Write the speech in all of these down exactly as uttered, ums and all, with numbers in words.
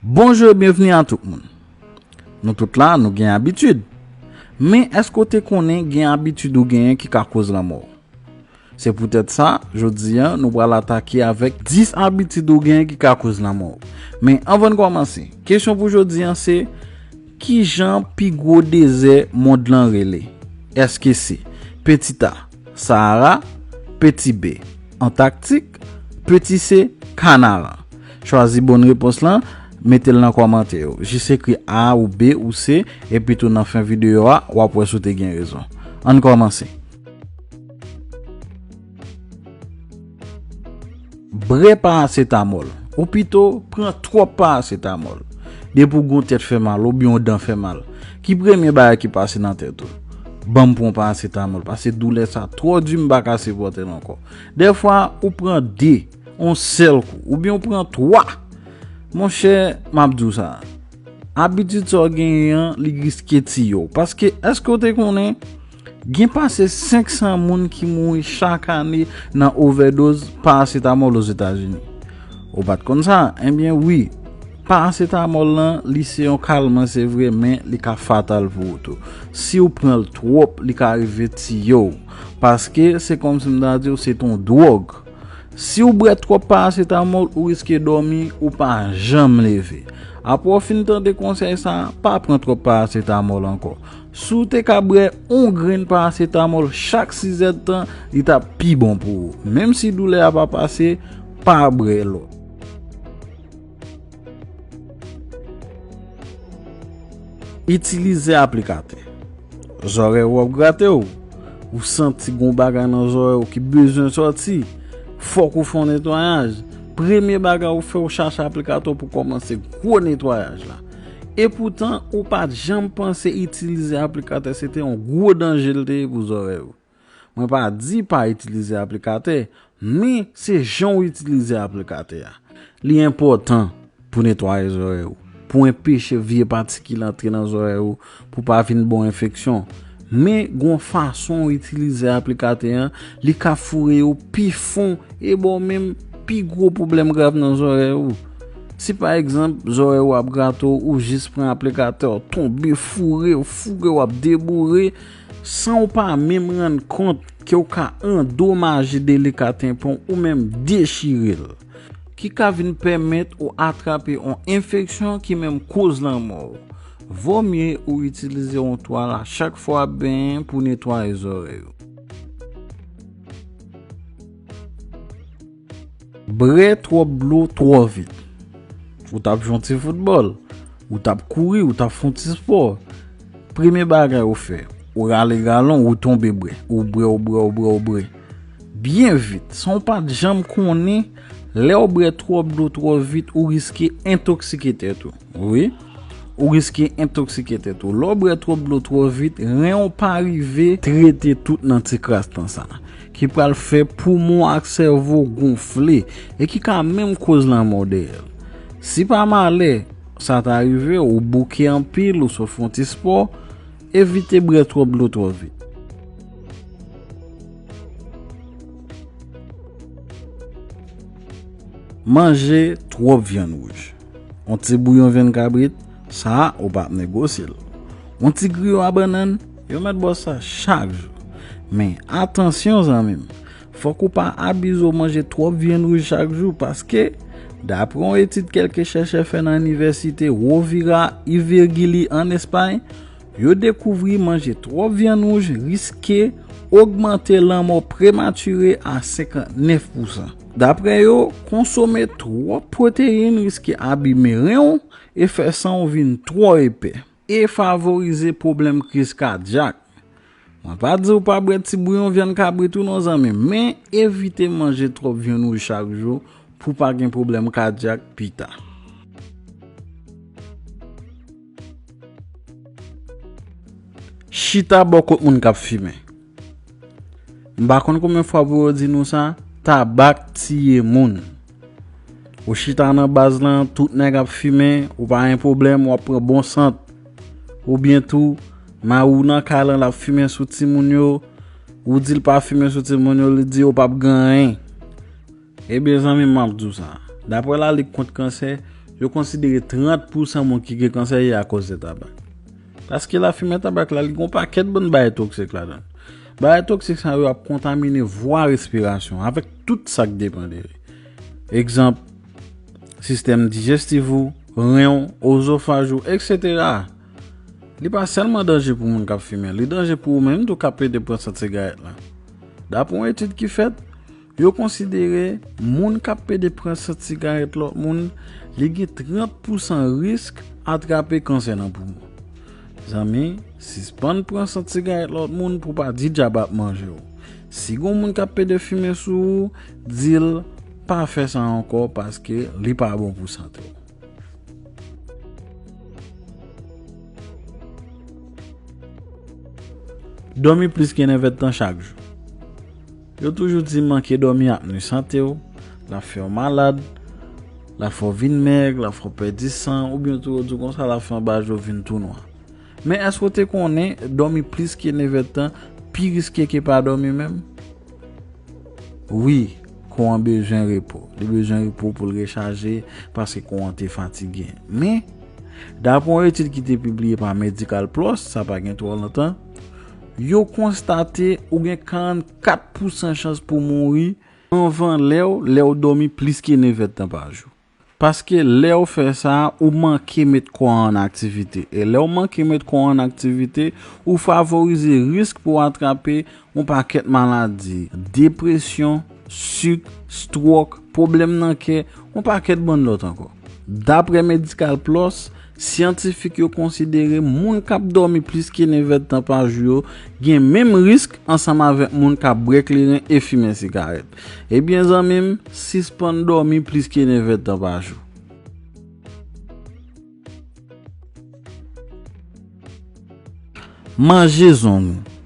Bonjou e byenvni a tout moun. Nou tout la, nou gen abitid. Men èske w te konnen gen abitid ou genyen ki ka koz lanmò w? Se poutèt sa, jodi a, nou pral atake avèk dis abitid ou genyen ki ka koz lanmò w. Men anvan n kòmanse, kesyon pou jodi a se, ki jan pi gwo dezè mond lan rele? Èske se Petit A, Sahara, Petit B, Antaktik, Petit C, Kanaran? Chwazi bòn repons lan, mete l nan kòmantè yo. Jis ekri A ou B ou C, epi tou nan fen videyo a, w ap wè si w te gen rezon. Ann kòmanse. Bwè parasetamòl, ou pito pran twòp parasetamòl. Depi w gen yon tèt fè mal, oubyen yon dan fè mal, ki premye bagay ki pase nan tèt ou? Ban m pran yon parasetamòl, paske doulè sa twò di, m pa ka sipòte l ankò. Dèfwa, ou pran de, yon sèl kou, oubyen ou pran twa. Monchè, m ap di w sa. Abitid sa w genyen an, li riske tiye w. Paske, èske w te konnen, gen pase senk san moun ki mouri chak ane nan ovèdoz parasetamòl Ozetazini? Ou pa t konn sa? Ebyen, wi. Parasetamòl lan, li se yon kalman, se vre, men li ka fatal pou ou tou. Si w pran l twòp, li ka rive tiye w. Paske, se kòmsi m ta di w, se t on dwòg. Si w bwè twòp parasetamòl, ou riske dòmi, ou pa janm leve. Apre w fin tande konsèy sa a, pa pran twòp parasetamòl ankò. Si w te ka bwè yon grenn parasetamòl chak sizèdtan, li t ap pi bon pou ou. Menm si doulè a pa pase, pa bwè lòt. Itilize aplikatè. Zòrèy ou ap grate w. Ou santi gon bagay nan zòrèy ou ki bezwen sòti. Fòk ou fè yon netwayaj. Premye bagay ou fè, ou chache aplikatè pou kòmanse gwo netwayaj la. Epoutan, ou pa t janm panse itilize aplikatè se te yon gwo danje l te ye pou zòrèy ou. Mwen pa di pa itilize aplikatè, men se jan w itilize aplikatè a. Li enpòtan pou netwaye zòrèy ou, pou enpeche vye patikil antre nan zòrèy ou, pou pa vin ba w enfeksyon. Men gon fason w itilize aplikatè an, li ka foure yo pi fon e ba w menm pi gwo pwoblèm grav nan zòrèy ou. Si pa egzanp, zòrèy ou ap grate w, ou jis pran aplikatè, w tonbe foure, w foure, w ap deboure, san w pa menm rann kont ke w ka andomaje delika tenpan w ou menm dechire l, ki ka vin pèmèt ou atrape yon enfeksyon ki menm koz lanmò w. Vòmye ou itilize yon twal a chak fwa w ap benyen pou netwaye zòrèy ou. Bwè twòp dlo twò vit. Ou t ap jwe yon ti foutbòl, ou t ap kouri, ou t ap fè yon ti spò. Premye bagay ou fè, ou rale galon, ou tonbe bwè, ou bwè, ou bwè, ou bwè, ou bwè. Byen vit, san w pa t janm konnen, lè w bwè twòp dlo twò vit, ou riske entoksike tèt ou. Wi, ou riske entoksike tèt ou. Lè w bwè twòp dlo twò vit, ren w pa rive trete tout nan ti kras tan sa, ki pral fè poumon ak sèvo gonfle e ki ka menm koz lanmò dèyè l. Si pa malè sa ta rive w, ou bouke anpil, ou sot fè yon ti spò, evite bwè twòp dlo twò vit. Manje twòp vyann wouj. Yon ti bouyon vyann kabrit, sa a, ou p ap negosye l. Yon ti griyo a bannann, yo mèt ba w sa chak jou. Men, atansyon, zanmi m, fòk ou pa abize w manje twòp vyann wouj chak jou, paske, dapre yon etid kèlke chèchè fè nan inivèsite Rovira i Virgili ann Espay, yo dekouvri manje twòp vyann wouj riske ogmante lanmò prematire a senkantnèf pousan. Dapre yo, konsome twòp pwoteyin riske abime ren w e fè san w vin twò epè e favorize pwoblèm kriz kadyak. Mwen pa di w pa bwè ti bouyon vyann kabrit ou non, zanmi m, men evite manje twòp vyann wouj chak jou pou w pa gen pwoblèm kadyak pita. Chita bò kot moun k ap fimen. M pa konn konbyen fwa pou yo di nou sa, tabak tiye moun. Ou chita nan baz lan, tout nèg ap fimen, ou pa gen pwoblèm, w ap pran bon sant. Oubyen tou, mari w nan kay lan, l ap fimen sou timoun yo, ou di l pa fimen sou timoun yo, li di yo p ap gen anyen. Ebyen, zanmi m, m ap di w sa. Dapre Lalit kont Kansè, Yo konsidere trant pousan moun ki gen kansè ye akoz de tabak. Paske lafimen tabak la, li gen yon pakèt bann bagay toksik ladan l. Bagay toksik sa yo ap kontamine vwa respirasyon avèk tout sa k depann de li. Egzanp, sistèm dijestif ou, ren w, ozofaj ou, etsetera. Li pa sèlman danje pou moun k ap fimen, li danje pou ou menm tou k ap pede pran sant sigarèt la. Dapre yon etid ki fèt, yo konsidere moun k ap pede pran sant sigarèt lòt moun, li gen trant pousan risk atrape kansè nan poumon. Zanmi, sispann pran sant sigarèt lòt moun pou pa di dyab ap manje w. Si gon moun k ap pede fimen sou ou, di l pa fè sa ankò paske li pa bon pou sante w. Dòmi plis ke nèf èdtan chak jou. Yo toujou di manke dòmi ap nwi sante w, l ap fè w malad, l ap fè w vin mèg, l ap fè w pèdi san, oubyen tou yo di w konsa l ap fè anba je w vin tou nwa. Men èske w te konnen dòmi plis ke nèf èdtan pi riske ke pa dòmi menm? Wi, kò an bezwen repo. Li bezwen repo pou l rechaje paske kò an te fatige. Men, dapre yon etid ki te pibliye pa Medical Plus, sa pa gen twò lontan, yo konstate ou gen karannkat pousan chans pou mouri anvan lè w, lè w dòmi plis ke nèf èdtan pa jou. Paske lè w fè sa, ou manke met kò an an aktivite. E lè w manke met kò an an aktivite, ou favorize risk pou w atrape yon pakèt maladi, depresyon, sik, stwòk, pwoblèm nan kè, yon pakèt bann lòt ankò. Dapre Medical Plus, syantifik yo konsidere moun k ap dòmi plis ke nèf èdtan pa jou yo gen menm risk ansanm avèk moun k ap bwè kleren e fimen sigarèt. Ebyen, zanmi m, sispann dòmi plis ke nèf èdtan pa jou. Manje zong ou.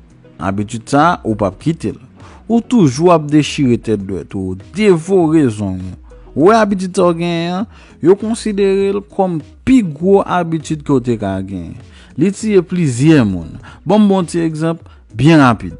Abitid sa a, ou p ap kite l. Ou toujou ap dechire tèt dwèt ou, devore zong ou. Ou wè abitid sa w genyen an, yo konsidere l kòm pi gwo abitid ke w te ka genyen. Li tiye plizyè moun. Ban m ba w yon ti egzanp byen rapid.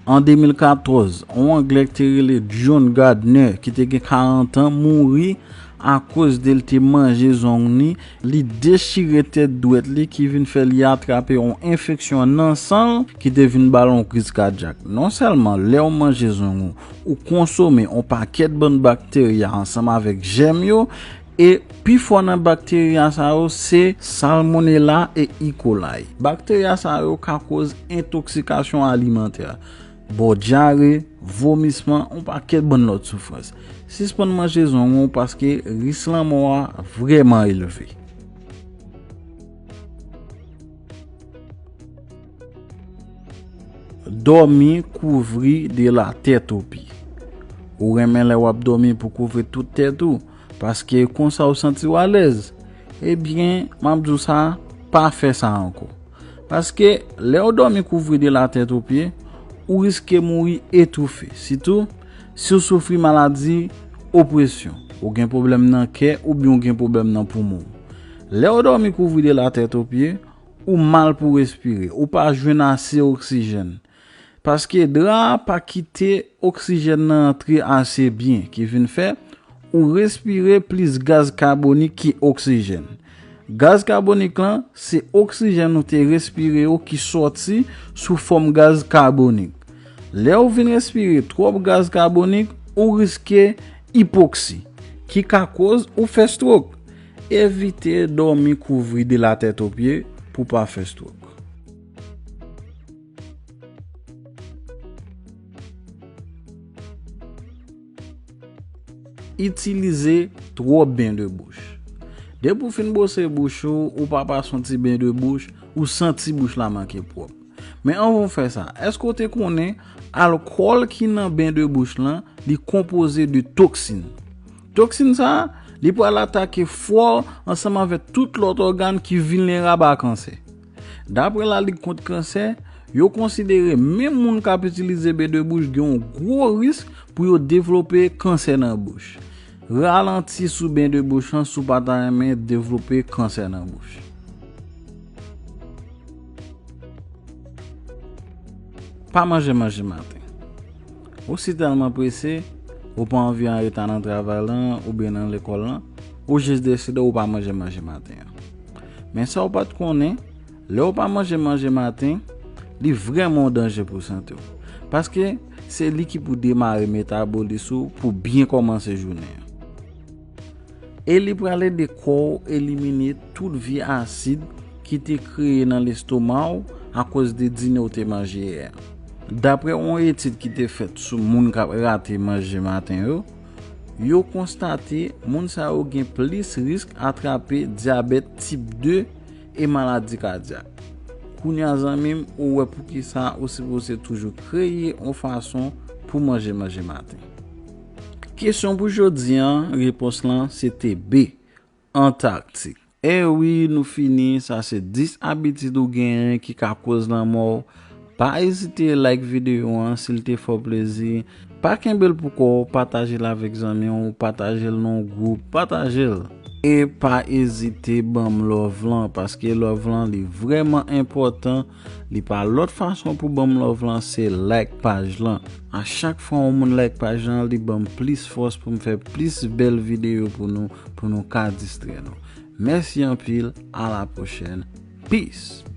An de mil katòz, yon Anglè ki te rele John Gardner, ki te gen karant an, mouri akoz de l te manje zong ni, li dechire tèt dwèt li ki vin fè li atrape yon enfeksyon nan san l ki te vin ba l yon kriz kadyak. Non sèlman lè w manje zong ou, ou konsome yon pakèt bann bakterya ansanm avèk jèm yo, e pifò nan bakterya sa yo se Salmonella e E. coli. Bakterya sa yo ka koz entoksikasyon alimantè, ba w dyare, vomisman, yon pakèt bann lòt soufrans. Sispann manje zong ou paske risk lanmò a vrèman elve. Dòmi kouvri de la tèt o pye. Ou renmen lè w ap dòmi pou kouvri tout tèt ou, paske konsa w santi w alèz. Ebyen, m ap di w sa, pa fè sa ankò. Paske lè w dòmi kouvri de la tèt o pye, ou riske mouri etoufe, sitou si w soufri maladi opresyon, ou gen pwoblèm nan kè oubyen ou gen pwoblèm nan poumon w. Lè w dòmi kouvri de la tèt o pye, ou mal pou respire, ou pa jwenn ase oksijèn. Paske dra a pa kite oksijèn nan antre ase byen, ki vin fè ou respire plis gaz kabonik ki oksijèn. Gaz kabonik lan, se oksijèn ou te respire yo ki sòti sou fòm gaz kabonik. Lè ou vin respire twòp gaz kabonik, ou riske ipoksi, ki ka koz ou fè stwok. Evite dòmi kouvri de la tèt o pye pou pa fè stwok. Itilize twòp ben de bouch. Depi w fin bwose bouch ou, ou pa pase yon ti ben de bouch, ou santi bouch la manke pwòp. Men anvan w fè sa, èske w te konnen alkòl ki nan ben de bouch lan, li konpoze de toksin? Toksin sa a, li pral atake fwa w ansanm avèk tout lòt ògàn ki vilnerab a kansè. Dapre Lalig Kont Kansè, yo konsidere menm moun k ap itilize ben de bouch gen yon gwo risk pou yo devlope kansè nan bouch. Ralanti sou ben de bouch lan si w pa ta renmen devlope kansè nan bouch. Pa manje manje maten. Ou si tèlman prese, ou pa anvi an reta nan travay lan oubyen nan lekòl lan, Ou jis deside ou pa manje manje maten an. Men sa ou pa t konnen, lè ou pa manje manje maten, li vrèman yon danje pou sante w. Paske se li ki pou demare metabolis ou pou byen kòmanse jounen an. E li pral ede kò w elimine tout vye asid ki te kreye nan lestoma w akoz de dine w te manje yè a. Daprè yon etid ki te fèt sou moun k ap rate manje maten yo, yo konstate moun sa yo gen plis risk atrape dyabèt tip de e maladi kadyak. Kounye a, zanmi m, ou wè poukisa ou sipoze toujou kreye yon fason pou manje manje maten. Kesyon pou jodi an, repons lan se te B, Antaktik. E wi, nou fini. Sa se dis abitid ou genyen ki ka koz lanmò w. Pa ezite like videyo an si l te fè w plezi. Pa kenbe l pou kò w, pataje l avèk zanmi w, pataje l nan yon gwoup, pataje l. E pa ezite ban m love lan, paske love lan li vrèman enpòtan. Li pa lòt fason pou ban m love lan, se like paj lan. A chak fwa yon moun like paj lan, li ban m plis fòs pou m fè plis bèl videyo pou nou, pou nou ka distrè nou. Mèsi anpil, a la pwochèn. Peace.